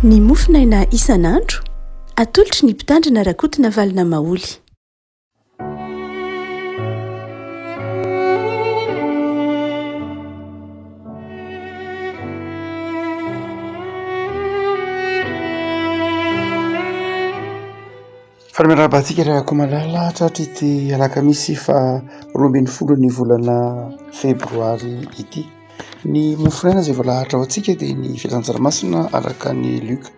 Ny mofonaina isan'andro, atolotry ny Mpitandrina Rakotonavalona Maholy. Faly miarahaba antsika ry Akomalala tratry ity alakamisy faha 12 ny volana febroary ity. Ny mofonaina izay voalahatra ho antsika dia ny filazantsara masina araka ny Lioka.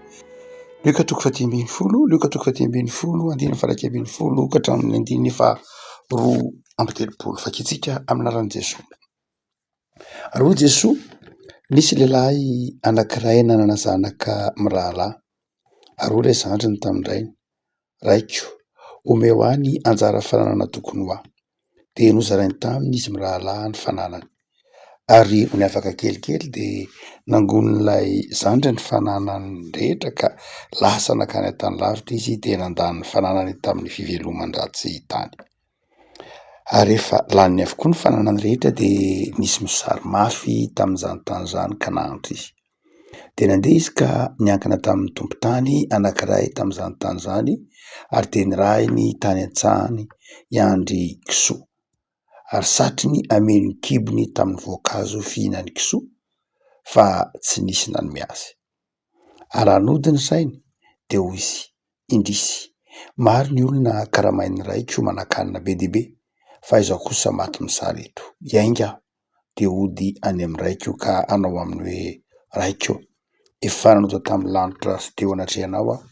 Lioka toko faha-15, Lioka toko faha-15 andininy faha-11 ka hatramin'ny andininy faha-32. Vakintsika amin'ny anaran'i Jesoa. Ary hoy Jesoa, nisy lehilahy anankiray nanana zanaka mirahalahy. Ary hoy ilay zandriny tamin-drainy, Raiko, omeo ahy ny anjara fananana tokony ho ahy. Dia nozarainy taminy izy mirahalahy ny fananany. Ary nony afaka kelikely dia nangonin'ilay zandriny ny fananany rehetra ka lasa nankany an-tany lavitra izy dia nandany ny fananany tamin'ny fiveloman-dratsy tany. Ary rehefa laniny avokoa ny fananany rehetra dia nisy mosary mafy tamin'izany tany izany ka nahantra izy. Dia nandeha izy ka niankina tamin'ny tompon-tany anankiray tamin'izany tany izany ary dia nirahiny tany an-tsahany hiandry kisoa. Ary satriny hameno ny kibony tamin'ny voankazo fihinan'ny kisoa fa tsy nisy nanome azy. Ary raha nody ny sainy dia hoy izy, Indrisy, maro ny olona karamain'ny raiko manan-kanina be dia be, fa izaho kosa maty mosary eto. Hiainga aho, dia hody any amin'ny raiko ka hanao aminy hoe, Raiko ô, efa nanota tamin'ny lanitra sy teo anatrehanao aho,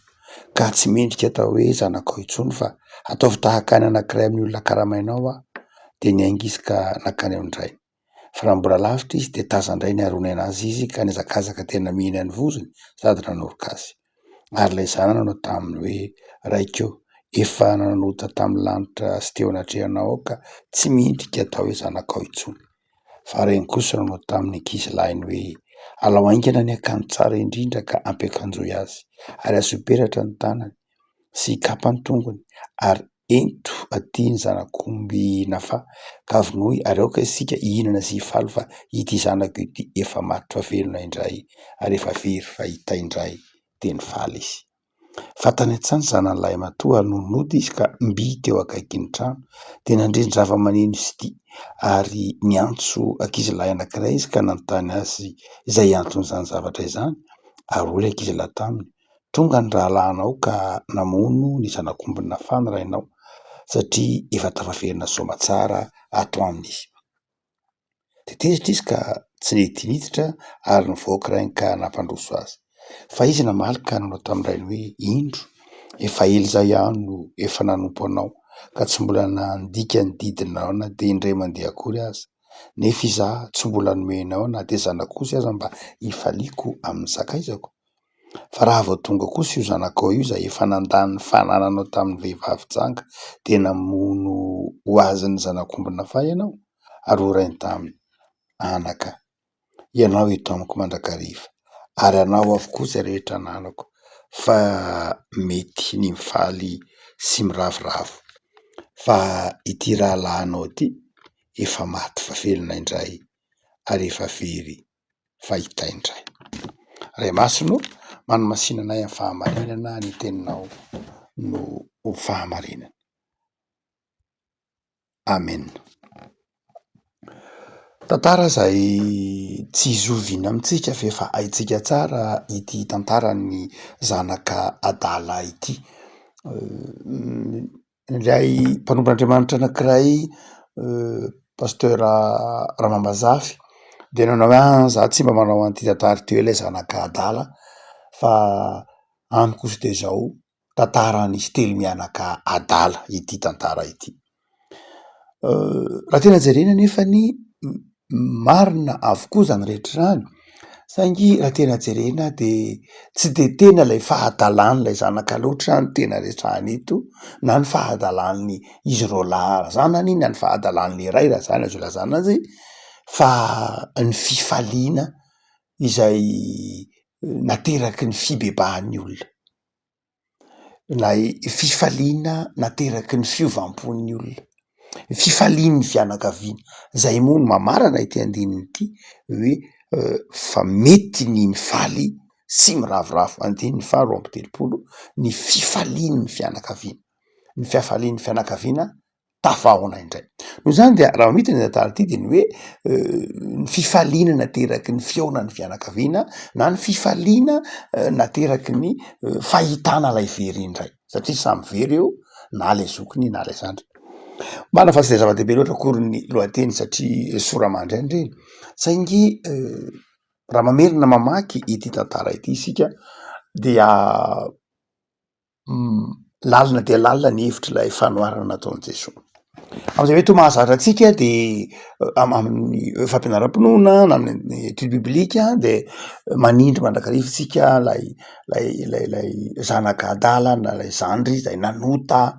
ka tsy mendrika atao hoe zanakao intsony, fa ataovy tahaka ny anankiray amin'ny olona karamainao aho. Dia niainga izy ka nankany amin-drainy. Fa raha mbola lavitra izy dia tazan-drainy ary onena azy izy ka nihazakazaka teny namihina ny vozony sady nanoroka azy. Ary ilay zanany nanao taminy hoe, Raiko ô, efa nanota tamin'ny lanitra sy teo anatrehanao aho ka tsy mendrika atao hoe zanakao intsony. Fa rainy kosa nanao tamin'ny ankizilahiny hoe, Alao haingana ny akanjo tsara indrindra ka ampiakanjoy azy, ary asio peratra ny tanany sy kapa ny tongony, ary ento aty ny zanak'omby nafaha, ka vonoy, ary aoka isika hihinana sy hifaly fa ity zanako ity efa maty fa velona indray, ary efa very fa hita indray. Dia nifaly izy. Fa tany an-tsaha ny zanany lahimatoa, ary nony nody izy ka mby teo akaikin'ny trano, dia nandre ny zava-maneno sy dihy, ary niantso ankizilahy anankiray izy ka nanontany azy izay anton'izany zavatra izany, ary hoy ilay ankizilahy taminy, Tonga ny rahalahinao ka namono ny zanak'ombiny nafana rainao, satria efa tafaverina soamatsara ato aminy izy. Dia tezitra izy ka tsy nety niditra ary nivoaka rainy ka nampandroso azy. Fa izy namaly ka nanao tamin-drainy hoe, Indro, efa ela izay aho no efa nanompo anao, ka tsy mbola nandika ny didinao na dia indray mandeha akory aza. Nefa izaho tsy mbola nomenao na dia zanak'osy aza mba hifaliako amin'ny sakaizako. Fa raha vao tonga kosa io zanakao io izay efa nandany ny fanananao tamin'ny vehivavy janga, dia namono ho azy ny zanak'omby nafaha ianao? Ary hoy rainy taminy, Anaka, ianao eto amiko mandrakariva, ary anao avokoa izay rehetra ananako, fa mety ny mifaly sy miravoravo, fa ity rahalahinao ity efa maty fa velona indray, ary efa very fa hita indray. Ray Masina ô, manamasina anay amin'ny fahamarinana, ny teninao no ho fahamarinana. Amen. Tantara izay tsy zoviana amintsika fa efa haintsika tsara ity tantaran'ny zanaka adala ity. Ilay mpanompon'Andriamanitra anankiray pasteur Ramambazafy de nanao hoe ah za tsy mba manao an'ity tantara ity hoe ilay zanaka adala fa amiko kosa de zao tantaran'izy telo mianaka adala ity tantara ity. Raha tena jerena nefany marina avokoa izany rehetra izany saingy raha tena jerena de tsy de tena ilay fahadalan'ilay zanaka loatra no tena resahana eto na ny fahadalan'ny izy roalahy zanany na ny fahadalan'le ray raha zany azo ilazana azy fa ny fifaliana izay nateraky ny fibebahan'ny olona. Ilay fifaliana nateraky ny fiovam-pon'ny olona, fifalian'ny fianakaviana, zay moa no mamarana ity andininy ity hoe fa mety ny mifaly. sy miravoravo. Andininy faha 32, ny fifalian'ny fianakaviana. Ny fiafalian'ny fianakaviana tafahaona indray. Noho izany dia raha mamita ny tantara ity dia ny hoe ny fifaliana nateraky ny fihaonan'ny fianakaviana na ny fifaliana nateraky ny fahitana ilay very indray satria samy very eo na ilay zokiny na ilay zandriny. Marina fa tsy dia zava-dehibe loatra akory ny lohateny satria sora-mandry ihany ireny saingy raha mamerina mamaky ity tantara ity isika dia lalina dia lalina ny hevitr'ilay fanoharana nataon'i Jesoa. Amin'izay mety ho mahazatra antsika de amin'ny fampianaram-pinoana na amin'ny étude biblique de manindry mandrakariva isika lay lay lay lay zanaka adala na lay zandry zay nanota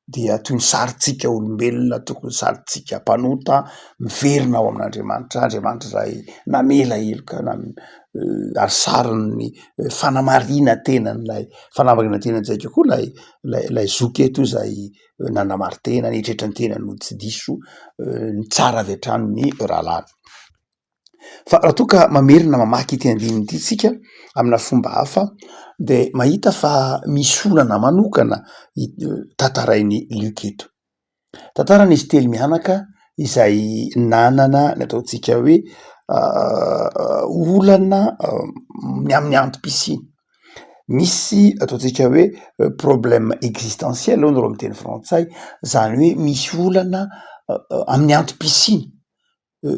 dia toy ny sarintsika olombelona tokony sarintsika mpanota miverina ao amin'Andriamanitra, Andriamanitra izay namela heloka na ary sarin'ny fanamarinan-tenan'ilay fanamarinan-tenantsika koa lay lay lay zoky eto izay nanamarin-tena, nieritreritra ny tenany ho tsy diso, nitsara avy hatrany ny rahalahiny. Fa raha toa ka mamerina mamaky ity andininy ity isika amina fomba hafa de mahita fa misy olana manokana tantarain'i Lioka eto. Tantaran'izy telo mianaka izay nanana ny ataontsika hoe olana ny amin'ny antom-pisiany. Misy ataontsika hoe problème existentiel hoy nareo amin'ny teny frantsay, zany hoe misy olana amin'ny antom-pisiana.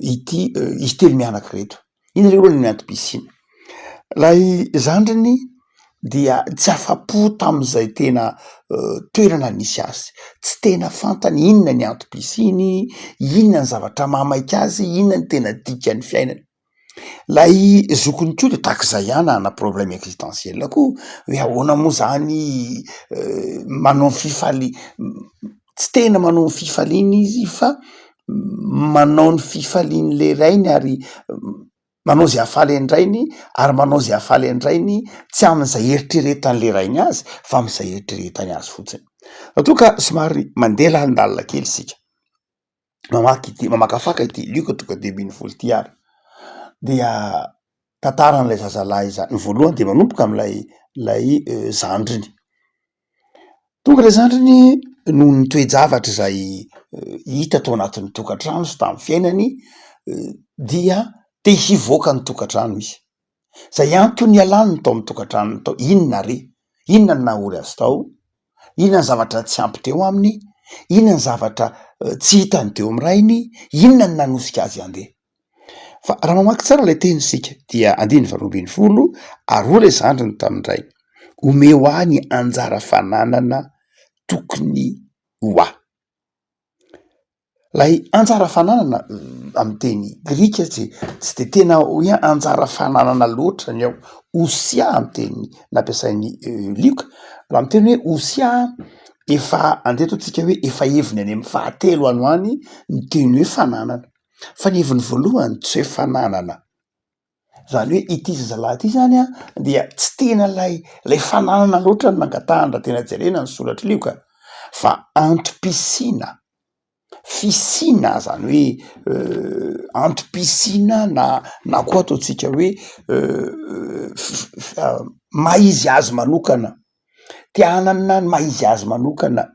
ity izy telo mianaka ireto. Inona re aloha ny antom-pisiana? Ilay zandriny dia tsy afa-po tamin'izay tena toerana nisy azy, tsy tena fantany inona ny antom-pisiany, inona ny zavatra mahamaika azy, inona ny tena dikan'ny fiainany. Ilay zokiny koa de tahak'izay ihany nanana problème existentiel koa hoe ahoana moa zany manao fifali- tsy tena manao ny fifaliana izy fa manao ny fifalian'le rainy ary manao izay hahafaly an-drainy ary manao izay hahafaly an-drainy tsy amin'izay eritreretan'le rainy azy fa amin'izay eritreretany azy fotsiny. Raha toa ka somary mandeha lalindalina kely isika mamaky ity mamakafaka ity Lioka toko 15 ity ary dia tantaran'ilay zazalahy izany, ny voalohany de manomboka amin'ilay lay zandriny. Tonga ilay zandriny noho ny toe-javatra izay hita tao anatin'ny tokantrano sy tamin'ny fiainany dia te hivoaka ny tokantrano izy. Izay antony nialany tao amin'ny tokantranony tao, inona re? Inona no nahory azy tao? Inona ny zavatra tsy ampy teo aminy? Inona ny zavatra tsy hitany teo amin'ny rainy? Inona no nanosika azy handeha? Fa raha mamaky tsara ilay teny isika dia andininy 18, ary hoy ilay zandriny tamin-drainy, omeo ahy ny anjara fananana tokony ho ahy. Ilay anjara fananana amin'ny teny grika tsy tsy de tena hoe anjara fananana loatra ny ao, ousia amin'ny teny nampiasain'i Lioka, raha miteny hoe ousia efa andeha ataontsika hoe efa heviny any amin'ny fahatelo any ho any ny teny hoe fananana. Fa ny heviny voalohany tsy hoe fananana, zany hoe ity zazalahy ity zany an dia tsy tena lay lay fananana loatra no nangatahany raha tena jerena ny soratr'i Lioka fa antom-pisiana, fisiana zany hoe antom-pisiana na na koa ataontsika hoe maha izy azy manokana. Te hanana ny maha izy azy manokana,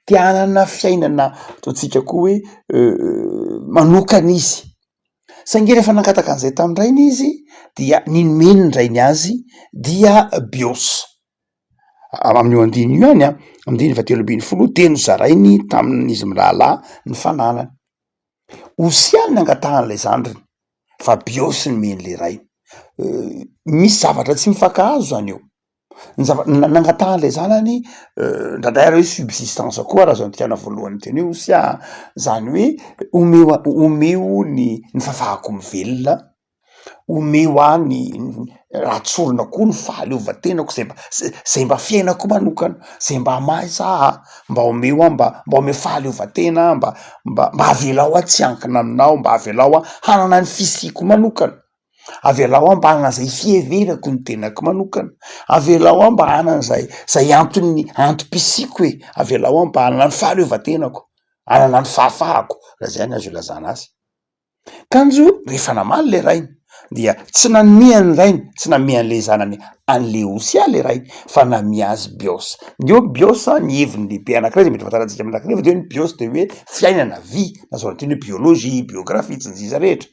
te hanana fiainana ataontsika koa hoe manokana izy, saingy rehefa nangataka an'izay tamin-drainy izy dia ny nomen'ny rainy azy dia bios, amin'io andininy io ihany an, andininy fahatelo ambin'ny folo dia nozarainy tamin'izy mirahalahy ny fananany, Osia ny nangatahan'ilay zandriny fa bios nomen'ilay rainy, misy zavatra tsy mifankahazo zany eo. Ny zava- na- nangatahan'ilay zanany indraindray ary hoe subsistance koa raha azo andikana voalohany teny hoe osia, zany hoe omeo a- omeo ny ny fahafahako mivelona, omeo ahy ny raha tsorina koa ny fahaleovantenako zay mba zay zay mba fiainako manokana, zay mba maha izaho ahy, mba omeo aho mba mba omeo fahaleovantena aho, mba mba mba avelao aho tsy hiankina aminao, mba avelao aho hanana ny fisiako manokana. Avelao aho mba hanana izay fiheverako ny tenako manokana, avelao aho mba hanana izay zay antony antom-pisiako e, avelao aho mba hanana ny fahaleovantenako, hanana ny fahafahako, raha zay no azo ilazana azy. Kanjo rehefa namaly le rainy. dia tsy nanome an'ny rainy, tsy nanome an'le zanany an'le ousia le rainy fa nanome azy bios. Ny eo bios ny heviny lehibe anankiray zay mety ho fantarantsika mandrakariva de hoe ny bios de hoe fiainana, vie, na azo lazaina hoe biologie, biographie, sy ny sisa rehetra.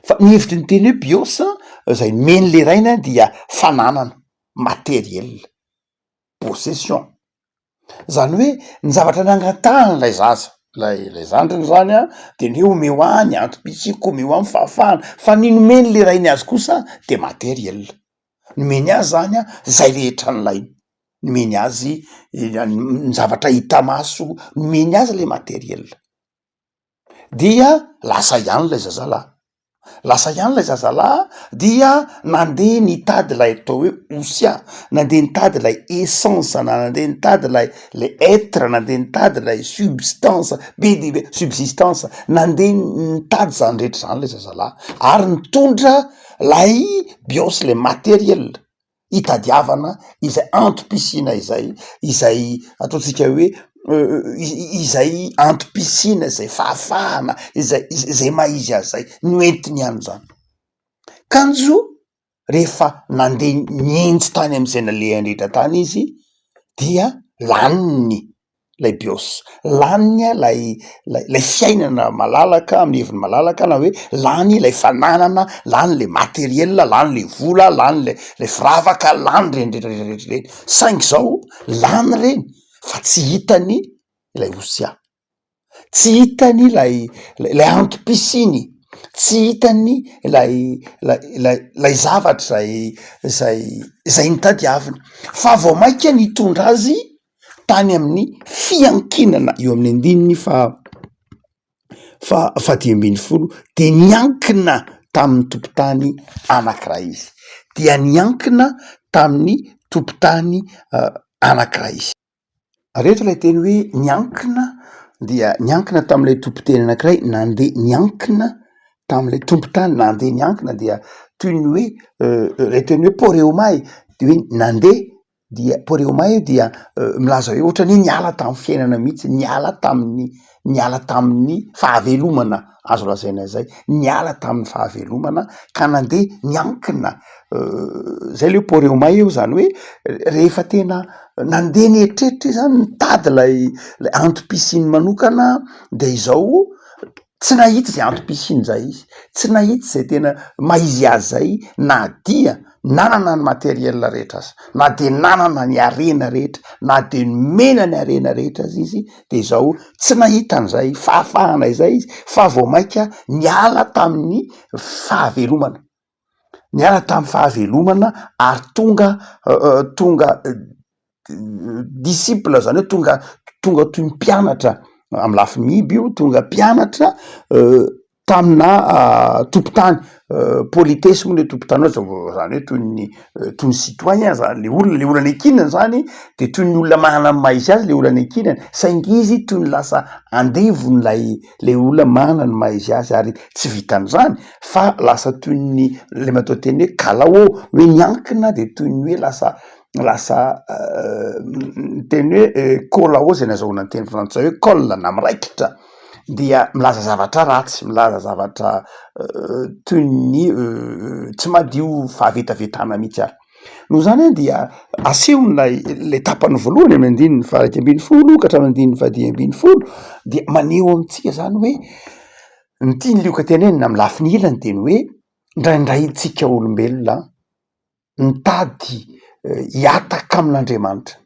Fa ny hevitry ny teny hoe bios zay nomen'le rainy dia fananana, materiel, possession. Zany hoe ny zavatra nangatahany ilay zaza, ilay ilay zandriny zany an, de ny hoe omeo ahy ny antom-pisiako, omeo ahy ny fahafahana, fa ny nomeny le rainy azy kosa de materiel, nomeny azy zany an zay rehetra nilainy, nomeny azy ny zavatra hita maso, nomeny azy le materiel. Dia lasa ihany ilay zazalahy, lasa ihany ilay zazalahy dia nandeha nitady ilay atao hoe osia, nandeha nitady ilay essence na nandeha nitady ilay le être, nandeha nitady ilay substance be dia be, subsistance, nandeha nitady zany rehetra zany ilay zazalahy ary nitondra lay bios le materiel. hitadiavana izay antom-pisiana izay, izay ataontsika hoe izay antom-pisiana, izay fahafahana, izay izay maha izy azy zay no entiny any zany. Kanjo rehefa nandeha nihenjy tany am'izay nalehany rehetra tany izy dia laniny lay bios, laniny lay lay fiainana malalaka amin'ny heviny malalaka na hoe lany lay fananana, lany le materiel, lany le vola, lany le le firavaka, lany reny rehetra rehetra rehetra reny, saingy zao lany reny fa tsy hitany ilay osia, tsy hitany lay lay antom-pisiany, tsy hitany lay lay lay lay zavatra zay zay zay notadiaviny fa vao mainka nitondra azy tany amin'ny fiankinana eo amin'ny andininy faha faha fahadimy ambin'ny folo de niankina tamin'ny tompon-tany anankiray izy, dia niankina tamin'ny tompon-tany anankiray izy. Ary eto ilay teny hoe niankina dia niankina tamin'ilay tompon-teny anankiray nandeha niankina tamin'ilay tompon-tany nandeha niankina dia toy ny hoe ilay teny hoe pôreomay de hoe nandeha dia pôreomay dia milaza hoe ohatran'ny hoe niala tamin'ny fiainana mihitsy, niala tamin'ny niala tamin'ny fahavelomana azo lazaina zay, niala tamin'ny fahavelomana ka nandeha niankina zay le hoe pôreomay io zany hoe rehefa tena nandeha nieritreritra izy zany nitady lay lay antom-pisiany manokana de izao tsy nahita izay antom-pisiany zay izy, tsy nahita izay tena maha izy azy zay na dia nanana ny materiel rehetra aza, na dia nanana ny harena rehetra, na dia nomena ny harena rehetra aza izy de izao tsy nahita an'izay fahafahana izay izy fa vao mainka niala tamin'ny fahavelomana, niala tamin'ny fahavelomana ary tonga tonga disciple zany hoe tonga tonga toy ny mpianatra amy lafiny mihiby io, tonga mpianatra tamina tompon-tany, politesse moa le tompon-tany ao zany hoe toy ny toy ny citoyen zany le olona, le olona niankinany zany de toy ny olona manana ny maha izy azy le olona niankinany, saingy izy toy ny lasa andevon'ilay le olona manana ny maha izy azy ary tsy vitan'izany fa lasa toy ny le matoanteny hoe kalao hoe niankina de toy ny hoe lasa lasa ny teny hoe kôlao zay nazahoana ny teny frantsay hoe colle na miraikitra dia milaza zavatra ratsy, milaza zavatra toy ny tsy madio, fahavetavetana mihitsy ary. Noho izany an dia asehon'ilay ilay tapany voalohany amin'ny andininy faha 11 ka hatramin'ny andininy faha 15 dia maneho amintsika zany hoe ny tian'i Lioka tenenina amin'ny lafiny ilany de ny hoe indraindray tsika olombelona mitady hihataka amin'Andriamanitra,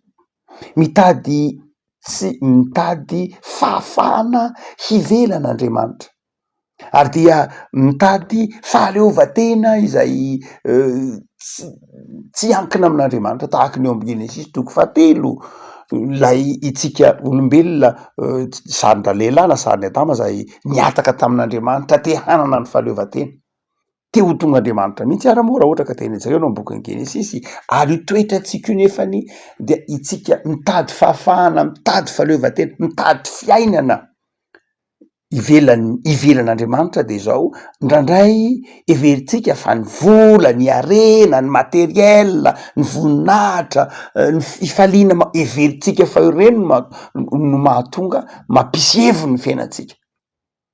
mitady tsy mitady fahafahana hivelan'Andriamanitra ary dia mitady fahaleovantena izay tsy tsy hiankina amin'Andriamanitra tahaka ny eo amin'ny Genesisy toko fahatelo, ilay itsika olombelona sarin-dralehilahy na sarin'i Adama izay nihataka tamin'Andriamanitra te hanana ny fahaleovantena. Te ho tonga Andriamanitra mihitsy ary moa raha ohatra ka tena jereo ny bokin'ny Genesisy, ary io toetrantsika io nefany dia itsika mitady fahafahana, mitady fahaleovantena, mitady fiainana ivelan'ny ivelan'Andriamanitra de zao, indraindray heverintsika fa ny vola, ny harena, ny materiel, ny voninahitra, ny fifaliana ma- heverintsika fa ireny no ma- no mahatonga mampisy heviny ny fiainantsika.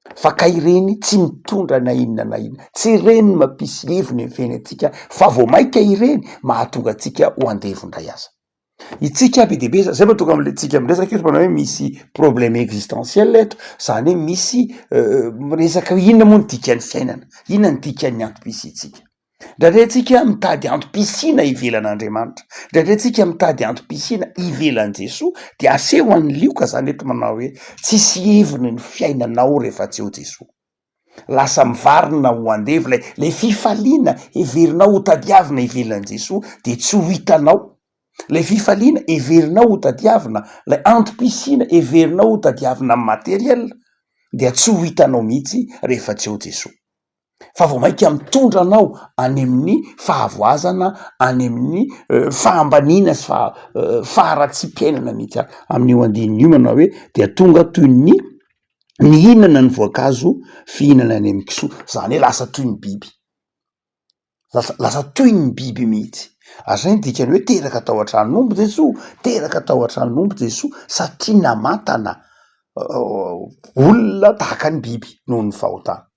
Fa kay ireny tsy mitondra na inona na inona, tsy ireny no mampisy heviny ny fiainantsika fa vao mainka ireny mahatonga antsika ho andevo indray aza. Itsika be dia be, zay mahatonga am'le tsika miresaka eto manao hoe misy problème existentiel eto, zany hoe misy miresaka hoe inona moa ny dikan'ny fiainana, inona ny dikan'ny antom-pisiantsika. Indraindray tsika mitady antom-pisiana ivelan'Andriamanitra, indraindray tsika mitady antom-pisiana ivelan'i Jesoa, de aseho an'i Lioka zany eto manao hoe tsisy heviny ny fiainanao rehefa tsy eo Jesoa. Lasa mivarina ho andevo lay lay fifaliana heverinao ho tadiavina ivelan'i Jesoa de tsy ho hitanao. Lay fifaliana heverinao ho tadiavina, lay antom-pisiana heverinao ho tadiavina amin'ny materiel dia tsy ho hitanao mihitsy rehefa tsy eo Jesoa. Fa vao mainka mitondra anao any amin'ny fahavoazana, any amin'ny fahambaniana sy faharatsiam-piainana mihitsy ary. Amin'io andininy io manao hoe dia tonga toy ny mihinana ny voankazo fihinana any amin'ny kisoa, zany hoe lasa toy ny biby, lasa lasa toy ny biby mihitsy, ary zay ny dikany hoe teraka tao an-tranon'omby Jesoa, teraka tao an-tranon'omby Jesoa satria namantana olona tahaka ny biby noho ny fahotana.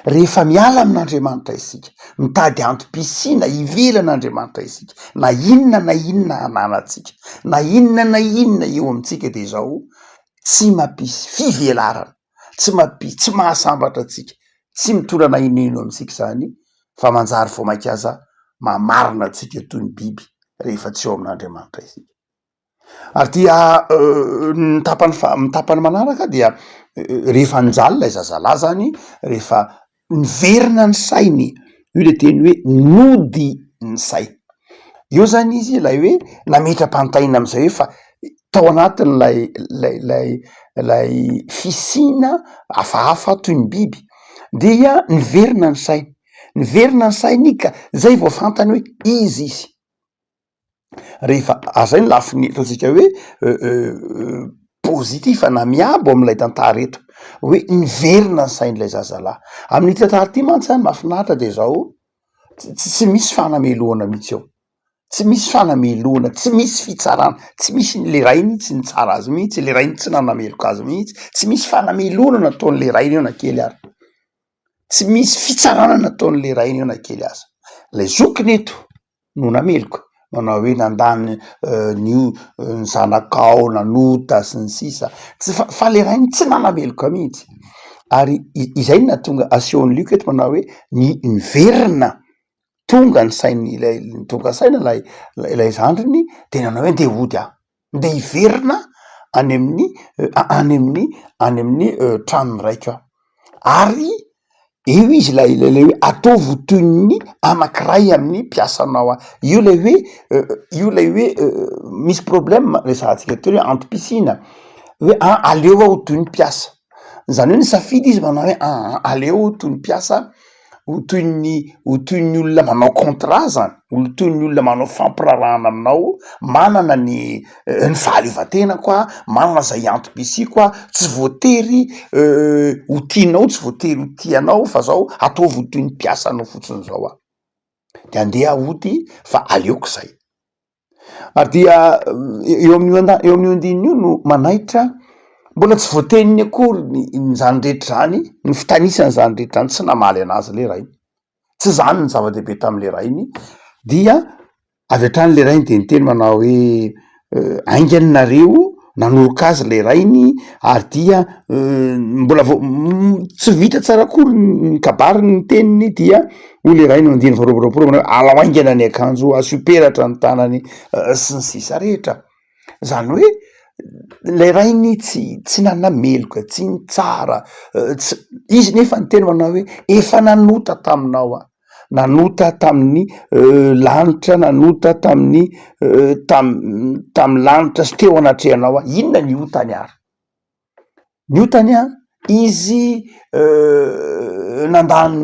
Rehefa miala amin'Andriamanitra isika, mitady antom-pisiana ivelan'Andriamanitra isika, na inona na inona ananantsika, na inona na inona eo amintsika dia izao, tsy mampisy fivelarana, tsy mampisy, tsy mahasambatra antsika, tsy mitondra na inona inona amintsika izany fa manjary vao mainka aza mamarina antsika toy ny biby rehefa tsy eo amin'Andriamanitra isika. Ary dia ny tapany fa- ny tapany manaraka dia rehefa nijaly ilay zazalahy zany, rehefa niverina ny sainy, io le teny hoe nody ny sainy, eo zany izy ilay hoe nametra-panontaniana am'zay hoe fa tao anatin'ilay lay lay lay fisiana hafahafa toy ny biby dia niverina ny sainy, niverina ny sainy ka zay vao fantany hoe iza izy. Rehefa ary zay ny lafiny ataontsika hoe positif na miabo amin'ilay tantara eto hoe niverina ny sain'ilay zazalahy. Amin'ity tantara ity mantsy zany mahafinaritra de zao, tsy misy fanamelohana mihitsy ao, tsy misy fanamelohana, tsy misy fitsarana, tsy misy le rainy tsy nitsara azy mihitsy, le rainy tsy nanameloka azy mihitsy, tsy misy fanamelohana nataon'le rainy eo na kely ary. Tsy misy fitsarana nataon'le rainy eo na kely aza. Lay zokiny eto no nameloka, manao hoe nandany ny ny zanakao nanota sy ny sisa, tsy fa fa le rainy tsy nanameloka mihitsy, ary izay no nahatonga asehon'i Lioka eto manao hoe ny niverina tonga ny sain'ilay tonga saina ilay ilay zandriny de nanao hoe ndeha hody aho. Ndeha hiverina any amin'ny any amin'ny any amin'ny tranon'ny raiko aho, ary eo izy ilay ilay hoe ataovy ho toy ny anankiray amin'ny mpiasanao aho, io lay hoe io lay hoe misy problème resahantsika teo hoe antom-pisiana hoe ah aleo aho ho toy ny mpiasa, zany hoe nisafidy izy manao hoe aa aleo aho ho toy ny mpiasa ho toy ny ho toy ny olona manao contrat zany, ho toy ny olona manao fampiraharahana aminao, manana ny ny fahaleovantenako aho, manana zay antom-pisiako aho, tsy voatery ho tianao, tsy voatery ho tianao fa zao ataovy ho toy ny mpiasanao fotsiny zao aho, de andeha hody fa aleoko zay. Ary dia eo amin'io anda- eo amin'io andininy io no manaitra, mbola tsy voateniny akory ny ny zany rehetra zany, ny fitanisana zany rehetra zany, tsy namaly anazy le rainy, tsy zany ny zava-dehibe tam'le rainy, dia avy hatrany le rainy de niteny manao hoe aingany nareo nanoroka azy le rainy ary dia mbola vao tsy vita tsara akory ny kabariny ny teniny dia hoy le rainy andininy faharoa amby roapolo manao hoe alao haingana ny akanjo asio peratra ny tanany sy ny sisa rehetra, zany hoe lay rainy tsy tsy nanameloka tsy nitsara tsy izy nefa niteny manao hoe efa nanota taminao aho. Nanota tamin'ny lanitra, nanota tamin'ny tam- tamin'ny lanitra sy teo anatrehanao aho. Inona ny otany ary? Ny otany an, izy nandany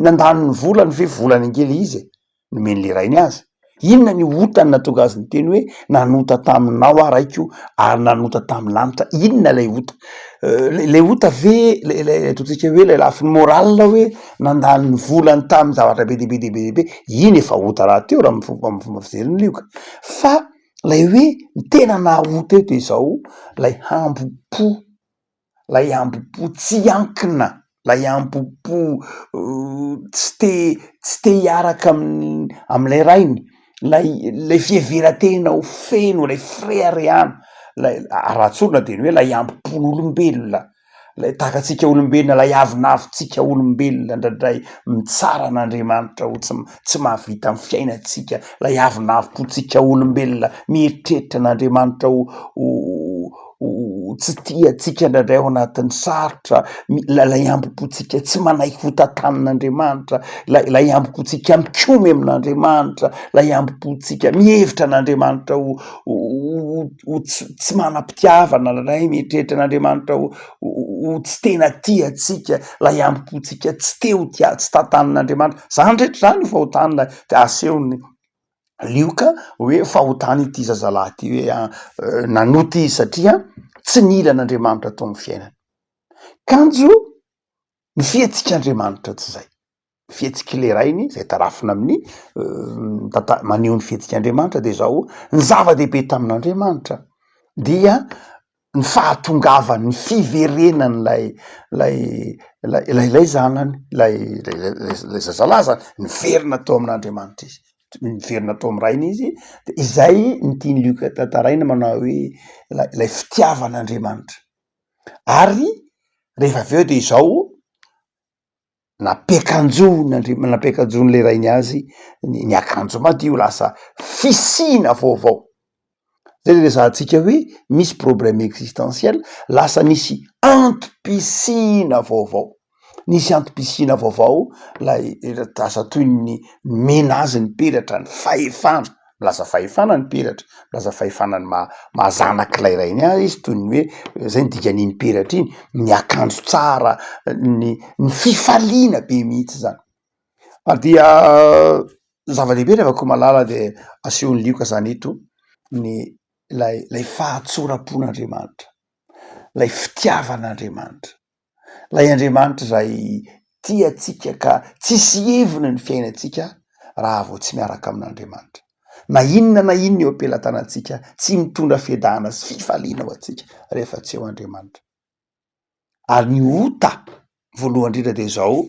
nandany ny volany ve volany ange le izy e, nomen'le rainy azy. Inona ny otany nahatonga azy niteny hoe nanota taminao aho raiko ary nanota tamin'ny lanitra? Inona ilay ota? Ilay ota ve ilay ilay ataontsika hoe ilay lafiny moral hoe nandany ny volany tamin'ny zavatra be dia be dia be dia be, iny efa ota rahateo raha amin'ny fomba amin'ny fomba fijerin'i Lioka. Fa ilay hoe ny tena naha ota eo de izao, ilay hambom-po. Ilay hambom-po tsy hiankina, ilay hambom-po tsy te tsy te hiaraka amin'ny amin'ilay rainy, ilay ilay fiheveran-tena ho feno, ilay fireharehana, ilay raha tsorina de ny hoe ilay hambom-pon'olombelona. Ilay tahaka antsika olombelona, ilay avonavontsika olombelona indraindray mitsara an'Andriamanitra ho tsy tsy mahavita amin'ny fiainantsika, ilay avonavom-pontsika olombelona mieritreritra an'Andriamanitra ho ho ho tsy tia antsika indraindray ao anatin'ny sarotra, ilay hambom-pontsika tsy manaiky ho tantanin'Andriamanitra, ilay ilay hambom-pontsika mikomy amin'Andriamanitra, ilay hambom-pontsika mihevitra an'Andriamanitra ho ho ho tsy tsy manam-pitiavana indray, mieritreritra an'Andriamanitra ho ho tsy tena tia antsika, ilay hambom-pontsika tsy te ho tia, tsy tantanin'Andriamanitra, zany rehetra zany io fahotana ilay de asehon'ny Lioka hoe fahotana ity zazalahy ity hoe nanota izy satria tsy nila an'Andriamanitra tao amin'ny fiainany, kanjo ny fihetsik'Andriamanitra tsy zay. fihetsik'ilay rainy izay tarafina amin'ny tanta- maneho ny fihetsik'Andriamanitra de zao, ny zava-dehibe tamin'Andriamanitra dia ny fahatongavany, ny fiverenan'ilay lay lay lay lay zanany, lay lay zazalahy zany, niverina tao amin'Andriamanitra izy, niverina tao amy rainy izy, de izay no tian'i Lioka tantaraina manao hoe lay lay fitiavan'Andriamanitra, ary rehefa avy eo de izao Nampiakanjoin'Andria- nampiakanjoin'ilay rainy azy ny ny akanjo madio, lasa fisiana vaovao. Zay le resahantsika hoe misy problème existentiel, lasa nisy antom-pisiana vaovao, nisy antom-pisiana vaovao lay lasa toy ny nomena azy ny peratra, ny fahefana. Milaza fahefana ny peratra, milaza fahefana ny maha maha zanak'ilay rainy azy izy toy ny hoe zay ny dikan'iny peratra iny, ny akanjo tsara, ny ny fifaliana be mihitsy zany. Ary dia zava-dehibe ry havako malala de asehon'i Lioka zany eto ny ilay ilay fahatsoram-pon'Andriamanitra, ilay fitiavan'Andriamanitra. Ilay Andriamanitra izay tia antsika ka tsisy heviny ny fiainantsika raha vao tsy miaraka amin'Andriamanitra. Na inona na inona eo am-pelatanantsika, tsy mitondra fiadanana sy fifaliana ho antsika rehefa tsy eo Andriamanitra. Ary ny ota voalohany indrindra dia izao,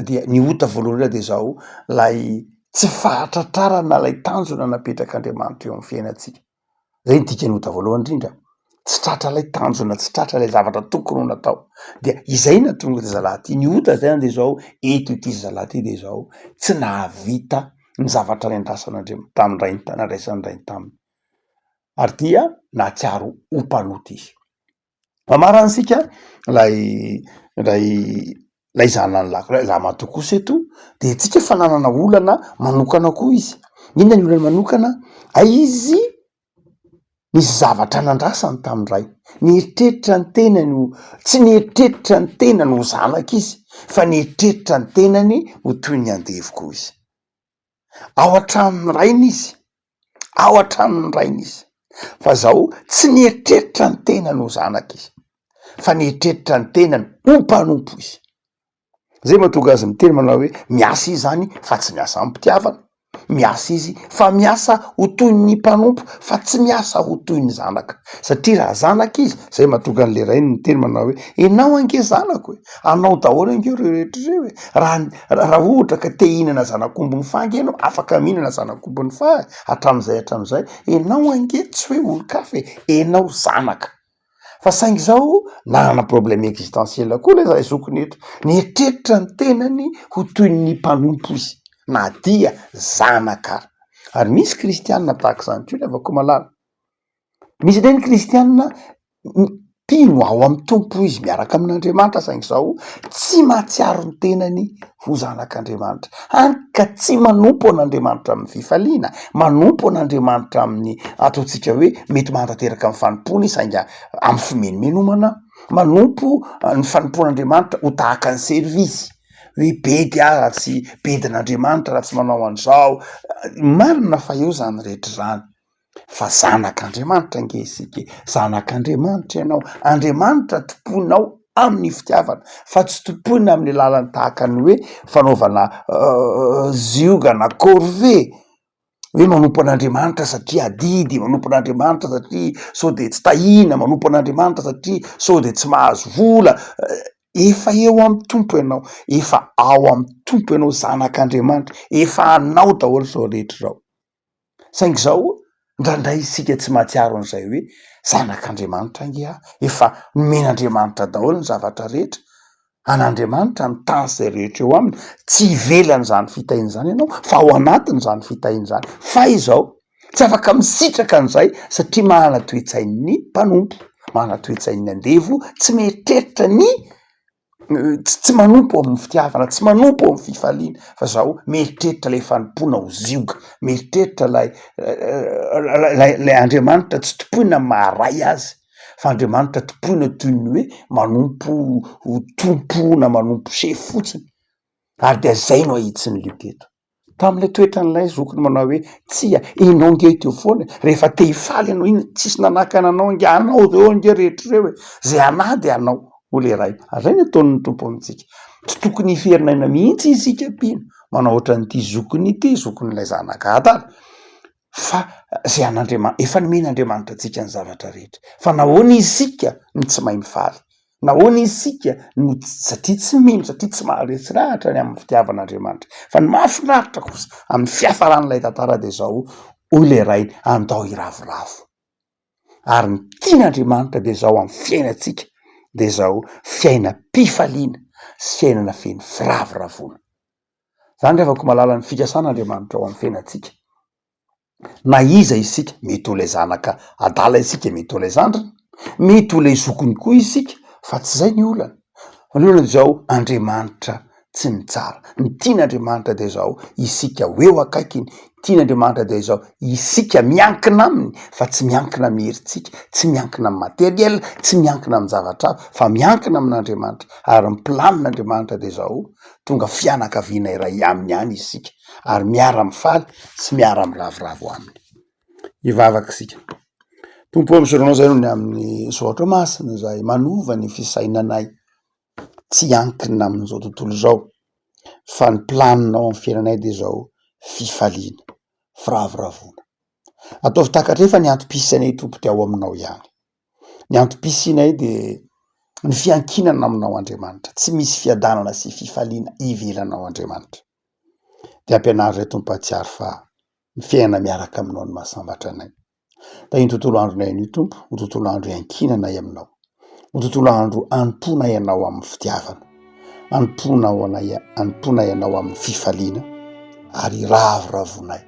dia ny ota voalohany indrindra dia izao, ilay tsy fahatratrarana ilay tanjona napetrak'Andriamanitra eo amin'ny fiainantsika. Zay ny dikan'ny ota voalohany indrindra, tsy tratra ilay tanjona, tsy tratra ilay zavatra tokony ho natao, dia izay no nahatonga ity zalahy ity, ny ota zany de zao, eto ity zalahy ity de zao, tsy nahavita ny zavatra niandrasan'Andriam- tamin'ny rainy, nandraisan'ny rainy taminy, ary dia nahatsiaro ho mpanota izy. Mamarana isika ilay ilay ilay zanany lahy, ilay ramatoa kosa eto de tsika fa nanana olana manokana koa izy, inona ny olany manokana? Hay izy nisy zavatra nandrasany tamin'ny rainy, nieritreritra ny tenany ho, tsy nieritreritra ny tenany ho zanaka izy fa nieritreritra ny tenany ho toy ny andevo koa izy. Ao an-tranon'ny rainy izy, ao an-tranon'ny rainy izy, fa zao tsy nieritreritra ny tenany ho zanaka izy, fa nieritreritra ny tenany ho mpanompo izy. Zay mahatonga azy miteny manao hoe miasa izy zany fa tsy miasa amim-pitiavana, miasa izy fa miasa ho toy ny mpanompo fa tsy miasa ho toy ny zanaka, satria raha zanaka izy, zay mahatonga an'le rainy miteny manao hoe enao ange zanako e, anao daholo ange reo rehetra reo e, raha raha ohatra ka te hihinana zanak'omby mifaha ange enao afaka mihinana zanak'omby mifaha e, hatramin'izay hatramin'izay, enao ange tsy hoe olon-kafa e, enao zanaka. Fa saingy zao nanana problème existentiel koa le zokiny eto, nieritreritra ny tenany ho toy ny mpanompo izy na dia zanaka ary. Ary misy kristianina tahaka izany koa ry havako malala. Misy indray ny kristianina mpino ao amin'ny Tompo izy, miaraka amin'Andriamanitra saingy izao tsy mahatsiaro ny tenany ho zanak'Andriamanitra, hany ka tsy manompo an'Andriamanitra amin'ny fifaliana, manompo an'Andriamanitra amin'ny ataontsika hoe mety mahatanteraka ny fanompoana izy saingy amin'ny fimenomenomana, manompo ny fanompoan'Andriamanitra ho tahaka ny servisy, hoe bedy aho raha tsy bedin'Andriamanitra raha tsy manao an'izao, marina fa eo zany rehetra zany. Fa zanak'Andriamanitra ange isika e, zanak'Andriamanitra ianao, Andriamanitra tompoinao amin'ny fitiavana fa tsy tompoina amin'ny alalan'ny tahaka ny hoe fanaovana zioga na corvée. Hoe manompo an'Andriamanitra satria adidy, manompo an'Andriamanitra satria sao de tsy tahina, manompo an'Andriamanitra satria sao de tsy mahazo vola. Efa eo amin'ny Tompo ianao, efa ao amin'ny Tompo ianao, zanak'Andriamanitra, efa anao daholo izao rehetra izao. Saingy izao, indraindray isika tsy mahatsiaro an'izay hoe zanak'Andriamanitra ange aho, efa nomen'Andriamanitra daholo ny zavatra rehetra, an'Andriamanitra ny tany sy izay rehetra eo aminy, tsy ivelan'izany fitahiana izany ianao fa ao anatin'izany fitahiana izany. Fa izao, tsy afaka misitraka an'izay satria manana toe-tsain'ny mpanompo, manana toe-tsain'ny andevo, tsy mieritreritra ny tsy manompo amin'ny fitiavana, tsy manompo amin'ny fifaliana fa zao mieritreritra ilay fanompoana ho zioga, mieritreritra ilay ilay Andriamanitra tsy tompoina amin'ny maha ray azy fa Andriamanitra tompoina toy ny hoe manompo ho tompo na manompo sefo fotsiny ary dia zay no ahitsin'i Lioka eto. Tamin'ilay toetran'ilay zokiny manao hoe, Tsia, ianao ange teo foana e, rehefa te hifaly ianao, inona, tsisy nanakana anao ange, anao ireo ange rehetra ireo e, izay anah dia anao, hoy ilay ray. Ary izay no ataon'ny Tompo amintsika. Tsy tokony hiferinaina mihitsy isika mpino, manao ohatran'ity zokiny ity, zokin'ilay zanaka adala, fa izay an'Andriamanitra, efa nomen'Andriamanitra antsika ny zavatra rehetra. Fa nahoana isika no tsy mahay mifaly? Nahoana isika no satria tsy mino, satria tsy maharesy lahatra ny amin'ny fitiavan'Andriamanitra. Fa ny mahafinaritra kosa amin'ny fiafaran'ilay tantara dia izao, hoy ilay ray, andao hiravoravo. Ary ny tian'Andriamanitra dia izao amin'ny fiainantsika, dia izao fiainam-pifaliana sy fiainana feno firavoravoana. Izany ry havako malala ny fikasan'Andriamanitra ao amin'ny fiainantsika. Na iza isika, mety ho ilay zanaka adala isika, mety ho ilay zandriny, mety ho ilay zokiny koa isika, fa tsy izay ny olana. Fa ny olana dia izao, Andriamanitra tsy mitsara. Ny tian'Andriamanitra dia izao, isika ho eo akaikiny, tian'Andriamanitra dia izao, isika miankina aminy, fa tsy miankina amin'ny herintsika, tsy miankina amin'ny materiel, tsy miankina amin-javatra hafa, fa miankina amin'Andriamanitra. Ary ny planin'Andriamanitra dia izao, tonga fianakaviana iray aminy ihany isika. ary miara-mifaly sy miara-miravoravo aminy. Hivavaka isika. Tompo ô, misaotra anao izay noho ny amin'ny soratra masina izay manova ny fisainanay tsy hiankina amin'izao tontolo izao fa ny planinao amin'ny fiainanay dia izao fifaliana, firavoravoana. Ataovy takatra efa ny antom-pisianay Tompo dia ao aminao ihany. Ny antom-pisianay dia ny fiankinana aminao Andriamanitra. Tsy misy fiadanana sy fifaliana ivelanao Andriamanitra. Dia ampianaro izahay Tompo hahatsiaro fa ny fiainana miaraka aminao no mahasambatra anay. Tahio ny tontolo andronay anio Tompo, ho tontolo andro iankinanay aminao, ho tontolo andro anompoanay anao amin'ny fitiavana, anompoanao anay, anompoanay anao amin'ny fifaliana ary iravoravoanay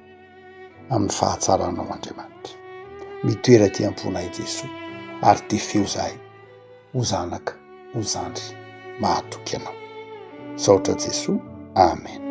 amin'ny fahatsaranao Andriamanitra. Mitoera aty am-ponay Jesoa ary tefeo izahay. ho zanaka ho zandry mahatoky anao. Saotra Jesoa. Amen.